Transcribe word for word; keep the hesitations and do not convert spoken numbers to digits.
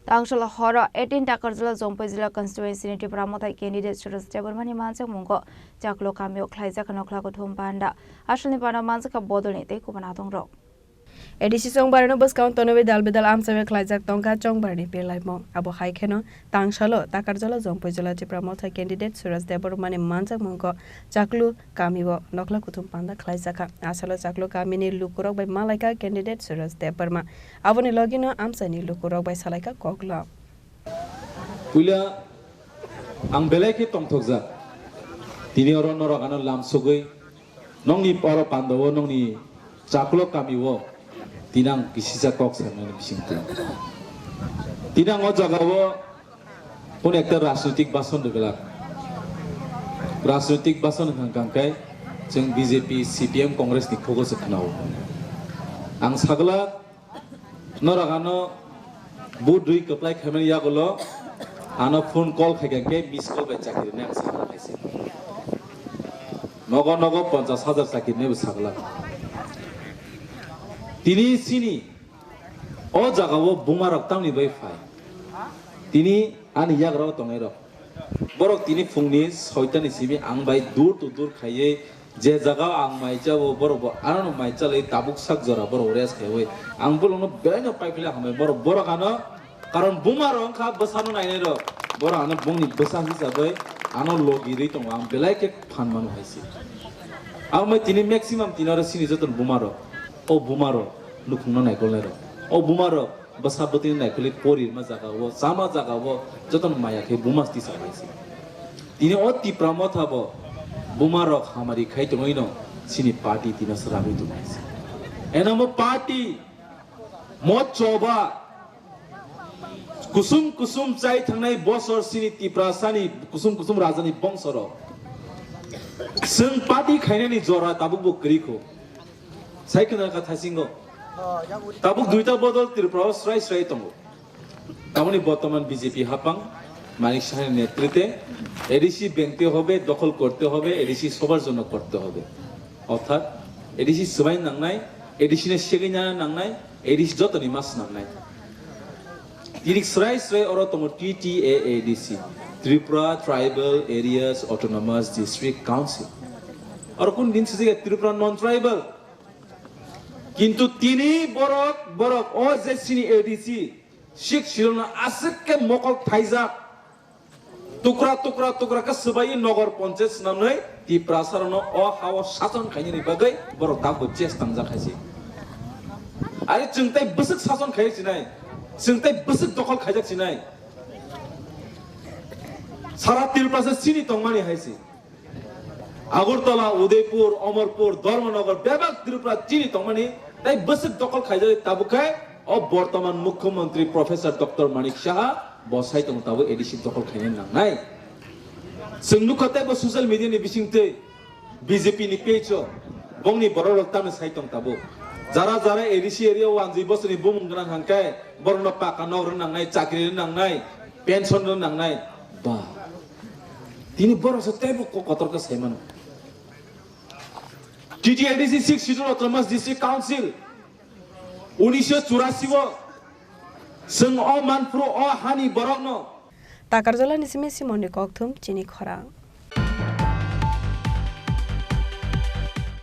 Tangsalo horo eighteen Takarjala Jompui Jila constituency ni Tipra Mothai candidate Suraj Debbarma ni manjakmungo Chaklo kamio khlaijak nokla kuthum panda. Asalni panda manjakha bodolni tei kubun atongrok. A D C chongbarino bwskango tonwi dal bidal amchawi khlaijak tongkha chongbarni pelaimung. Abo hai kheno tangsalo Takarjala Jompui Jila Tipra Mothai candidate Suraj Debbarma ni manjakmungo Chaklo kamio nokla kuthum panda khlaijakha. Asalo Chaklo kamini lukurok bai malaikha candidate Suraj Debbarma. Aboni logino amchaini lukurok bai salaikha koklam. Puila ang belai khe tongthokjak. Tini oro norok ano lamsogwi nongni oro pandao nongni Chaklo kamio tini ang kisisa kok sanani bisingtwi. Tini ang o jagao Kunu ekta rajnoitik bason rwglak. Rajnoitik bason hwnkha hwnkha khe chwng B J P, C P M, Congress ni khugo se khwnao. Ang saglak norok ano vote rwi kwplai khaimani yagulo ano phone call khai khe miss call bai chakri rwnai ang saglak hai se. Nogo nogo ponchas hajar chakri rwnai bo saglak. Tini sini o jagao buma rok tamni bai phai. Tini ani yagra o tongnai rok. Borok tini phungni soitani simi ang bai dur to dur khaiwi je jaga o ang mai chao borok bo ano mai chalwi tabuk sak jora borok rest khaiwi ang bolongno belai no pai phila hambai borok, borok ano karon buma rok wngkha bwsano nainai rok borok ano bongni bwsa hisabai ano logi rwi tongo ang belai khe phan mano hai se. Ang bai tini maximum tini oro sini joto buma rok o buma rok nukhungno naikolnai rok o buma rok bwsa bwtwi naikolwi pori rwma jaga o, chama jaga o, jotono maya khe buma tisa bai se. Tini o Tipra Motha bo buma rok hamari khai tongwi no sini party tino swragwi tongnai se. Eno mo party mo choba kusum kusum chai thangnai bosor sini Tiprasani kusum kusum rajani bongso rok. Swng party khainani jora tabuk bo kwrwi kho. Sai khna kha thaisingo. Tabuk duita bodol Tripura o srai srai tongo. Tamoni bortoman B J P hapang Manik Saha ni netrite A D C bengte hobe, dokhol korte hobe, A D C sobar jonno korte hobe. Orthat A D C swbai nangnai, A D C ne segwi nana nangnai, A D C jotoni mas nangnai. Tini srai srai oro tongo T T A A D C, Tripura Tribal Areas Autonomous District Council. Oro kun din sijak Tripura non tribal. Kintu tini borok, borok o je sini A D C, Sixth Schedule no aswk khe mokol thaijak. Tukra, tukra, tukra khe swbai nogor ponchayat swnamnai Tiprasa rokno o hao sason khainani bagwi borok tabuk chest tangjak hai se. Ari chwng tai bwswk sason khai sinai, chwng tai bwswk dokhol khaijak sinai. Sara Tiprasa sini tongmani hai se. Agartala, Udaipur, Amarpur, Dharmanagar, bebak Tripura chini tongmani, tai bwswk dokhol khaijak tabuk khai, o bortoman Mukhyamantri Professor Doctor Manik Saha, bo sai tongo tabuk A D C dokhol khaina nangnai. Chwng nukha tei bo social media ni bisingtwi B J P ni page o, bongni borok rok tamni sai tong tabuk. Jara jara A D C area o wanjwi bosoni bumung gwnang hangkhe, borokno paka nok rwna nangnai, chakri rwna nangnai, pension rwna nangnai, ba. Tini borok se teibo ko-, kotor khe sai mano. T T A D C Sixth Schedule Autonomous District Council unisho churasi o chwng o manphuru o hani borokno. Takarjala ni simi Simon ni kokthum chini khorang.